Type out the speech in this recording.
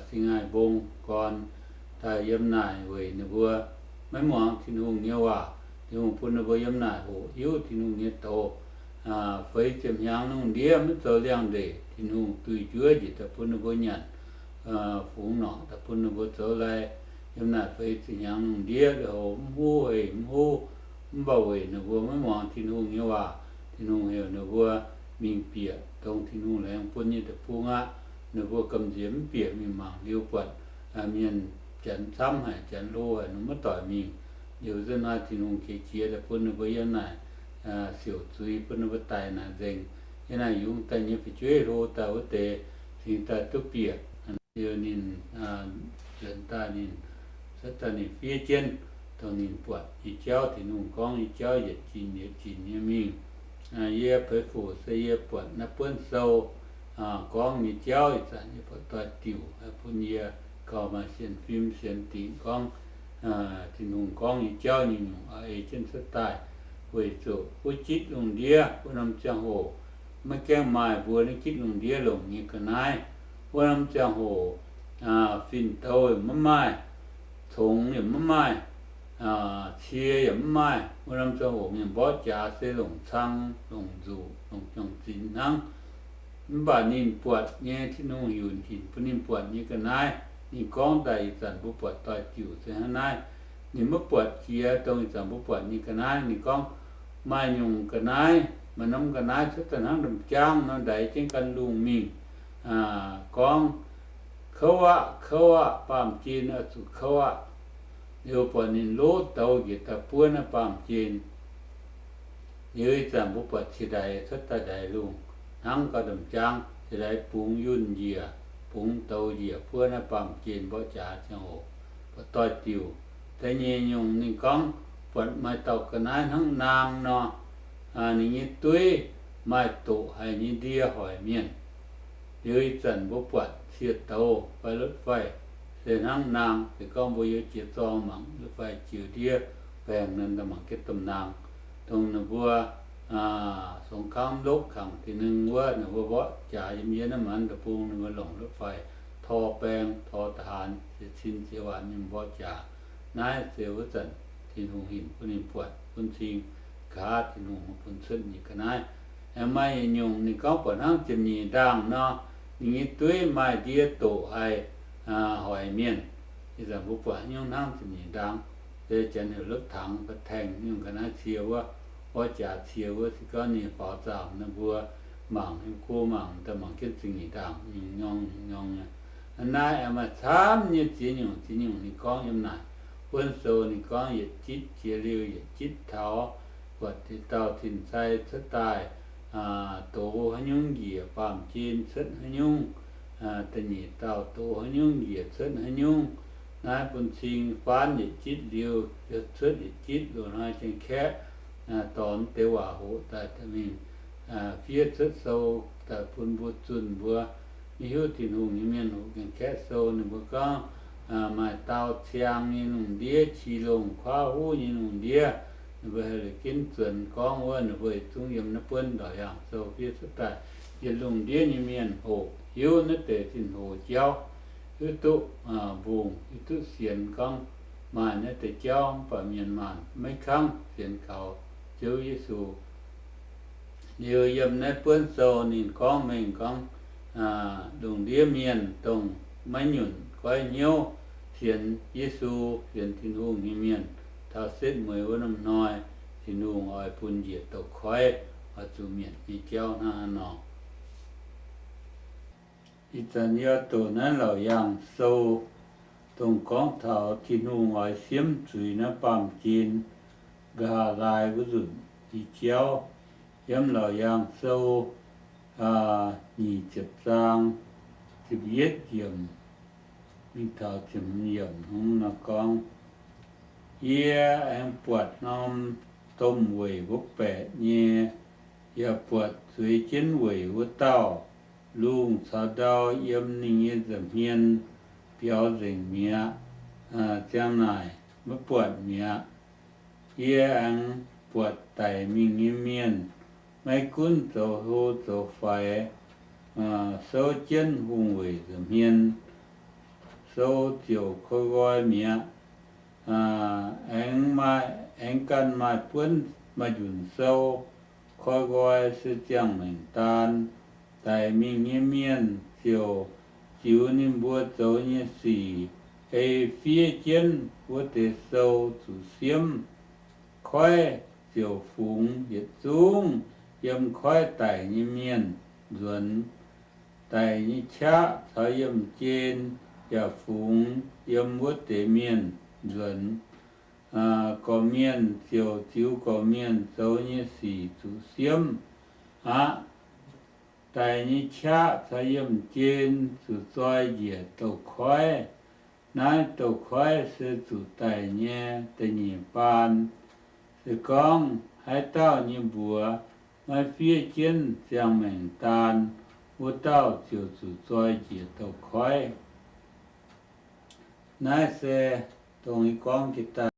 cingx haih mbong gorn daaih yiem naaic weic ninh mbuo maiv muangx Tin-Hungh nyei waac. Tin-Hungh bun ninh mbuo yiem naaic hoqc hiuv Tin-Hungh nyei doz. Feix ziepc hnyangx lungh ndiev maiv zoux liangx-ndeic, Tin-Hungh duih njuov njiec daaih bun ninh mbuo nyanc, fungx norqc daaih bun ninh mbuo zoux lai. Yiem naaic feix ziepc hnyangx lungh ndiev, lui-houx mv huv, hec mv huv, mv baac weic ninh mbuo maiv muangx Tin-Hungh nyei waac, Tin-Hungh heuc ninh mbuo mingh bieqc dongh Tin-Hungh laengz bun nyei deic-bung aqv. Ninh mbuo gamh nziex mv bieqc, mingh mangc liuz buatc mienh janx camv haic, janx hlo haic, ninh mbuo maiv doic mingh. Liuz nzunc hnoi Tin-Hungh qiex jiez daaih bun ninh mbuo yiem naaic siouc zuiz, bun ninh mbuo daic naaic nzengc. Yiem naaic yungz daaih nyei fu'jueiv hlo daaih wuov deix cingx daaih duqv bieqc. Liuz ninh nzuonx daaih, ninh cuotv daaih, ninh fiev jienv dongh ninh buatc nyei jauv, Tin-Hungh gorngv nyei jauv yietc ginc yietc ginc nyei mingh. Yie Peix Fuc se yie buatc naaiv buonv sou gorngv nyei jauv ih zanc yie buatc doix-diuc haih bun yie gauh maaih sienx fim sienx dingc gorngv Tin-Hungh gorngv nyei jauv nyungc-nyungc oix ei jienv cuotv daaih, weic zuqc wuov jitv lungh ndiev wuov norm ziangh hoc maiv gaengh maaih mbuo naaiv jitv lungh ndiev longc nyei ga'naaiv. Wuov norm ziangh hoc fin-douh yaac maiv maaih, congx yaac maiv maaih, cie yaac maiv maaih. Wuov norm ziangh hoc mienh mborqv jaax se longc cang, longc nzuqc, longc juang-zinx hnangv. Mv baac ninh buatc nyei, Tin-Hungh heuc hinc bun ninh buatc nyei ga'naaiv, ninh gorngv daaih ih zanc mbuo buatc doix-diuc se hnangv naaiv. Ninh maiv buatc jiex dongh ih zanc mbuo buatc nyei ga'naaiv. Ninh gorngv, maaih nyungc ga'naaiv, maaih norm ga'naaiv cuotv daaih hnangv ndamv-jaangv nor, ndaix jienv gan lungh mingh, gorngv, kouv aqv, kouv aqv, baamh gen oix zuqc kouv aqv. Liuz buatc ninh loqv douz njiec daaih buov naaiv baamh gen. Liuz ih zanc mbuo buatc ciex ndaix cuotv daaih ndaix lungh hnangv gauh ndamv-jaangv, ciex ndaix bungx yunh njiec, bungx douz njiec buov naaiv baamh gen mborqv jaax ziangh hoc, buatc doix-diuc. Da'nyeic nyungc ninh gorngv buatc maaih dauh ga'naaiv hnangv naang nor, ninh nyei dueiv maaih doqc haic nyei ndie hoic mienh. Liuz ih zanc mbuo buatc cie douz fai รถไฟ se hnangv naang. Se gorngv mbuo yiem jiex zorng mangc รถไฟ jiex ndiev baengh nor, mangc jienv domh naang, dongh ninh mbuo สงครามโลกครั้งที่หนึ่ง wuov ninh mbuo mborqv jaax yiem yie naaiv maanc deic-bung, ninh mbuo longc รถไฟ tor baeng, tor ทหาร ziex cin ziex waanc mienh mborqv jaax. Naaiv se wuov zanc Tin-Hungh hinc bun ninh buatc bun cing, nqa'haav Tin-Hungh bun cuotv nyei ga'naaiv. Aengx maaih yietc nyungc ninh gorngv buatc hnangv ziepc nyeic ndaangh nor, ninh nyei dueiv maaih ndie doqc haic, hoic mienh. Ih zanc mbuo buatc nyungc hnangv ziepc nyeic ndaangh, se janx heuc รถถัง ga'tengx nyungc ga'naaiv cie wuov, mborqv jaax cie wuov. Se gorngv ninh faaux zaamc nor, mbuo mangc, go mangc daaih mangc jienv ziepc nyeic ndaangh nyungc nyorng nyungc nyorng nyei. Naaiv aengx maaih camv nyei ziex nyungc, ziex nyungc ninh gorngv yiem naaic buonv sou ninh gorngv yietc jitv jiex liuz yietc jitv taux, buatc dauh tin-sai cuotv daaih, doz haaix nyungc njiec baamh gen cuotv haaix nyungc, da'nyeic dauh doz haaix nyungc njiec cuotv haaix nyungc. Naaiv bun cing faanv yietc jitv liuz, cuotv yietc jitv loz-hnoi Janx-Kaeqv dorh deix waac hoqc daaih mingh fiev cuotv sou daaih bun mbuo zunh mbuo maiv hiuv Tin-Hungh nyei mienh hoqc Janx-Kaeqv sou. Ninh mbuo gorngv maaih daauh ciang nyei lungh ndiev, qi longh kuaaiv huv nyei lungh ndiev. Ninh mbuo heuc la'ginv zuonx gorngv wuov, ninh mbuo yietc zungv yiem naaiv buonv Laauc Yaangh Sou fiev cuotv daaih, yietc lungh ndiev nyei mienh hoqc hiuv naaiv deix zinh hoc jauv, hiuv duqv mbungh, hiuv duqv sienx gorngv maaih naaiv deix jauv, mv baac mienh maanc maiv kangv sienx kaux Ziouv Yesu. Liuz yiem naaiv buonv sou ninh gorngv mengh gorngv, lungh ndiev mienh dongh maiv nyunc goiv hnyouv sienx Yesu, sienx Tin-Hungh nyei mienh, taux setv mueiz wuov norm hnoi, Tin-Hungh oix bun njiec douz-koiv, oix zuqc mietc nyei jauv hnangv haaix nor. Ih zanc yie doqc naaiv Laauc Yaangh Sou, dongh gorngv taux Tin-Hungh oix siemv zuiz naaiv baamh gen nqa'haav laai wuov nzunc nyei jauv. Yiem Laauc Yaangh Sou nyic ziepc zaang, ziepc yietv yiemc mingh taux ziepc hmz yiemc hnangv nor gorngv, Yie aengx buatc norm domh weic mbuov baeqc nyei, yaac buatc zueiz jienv weic wuov dauh. Lungh caux ndau yiem ninh nyei nza'hmien biaux nzengc mi'aqv. Ziang naaic maiv buatc mi'aqv. Yie aengx buatc daic mingh nyei mienh, maiv gunv zoux hlo zoux faix, souv jienv hungh weic nza'hmien. sou ziouc koi nqoi mi'aqv. Aengx maaih, aengx ganh maaih buonv, maaih njunc sou koi nqoi se ziangh maengc daan. Daic mingh nyei mienh ziouc ziux ninh mbuo zoux nyei sic ei fiev jienv wuov deix sou zuqc siemv. Koiv ziouc fungx yietc zungv yiem koiv daic nyei mienh nzuonx. Daic nyei qaqv caux yiemh jien yaac fungx yiem wuov deix mienh nzuonx. Gorqv-mienh ziouc ziux gorqv-mienh zoux nyei sic zuqc siemv aqv. Daic nyei qaqv caux yiemh jien zuqc zoi njiec douz-koiv. Naaiv douz-koiv se zuqc daic nyei da'nyeic baan. Se gorngv haaix dauh nyei mbuox maiv fiev jienv ziangh maengc daan, wuov dauh ziouc zuqc zoi njiec douz-koiv. Naaiv se dongh yie gorngv jiex daaih.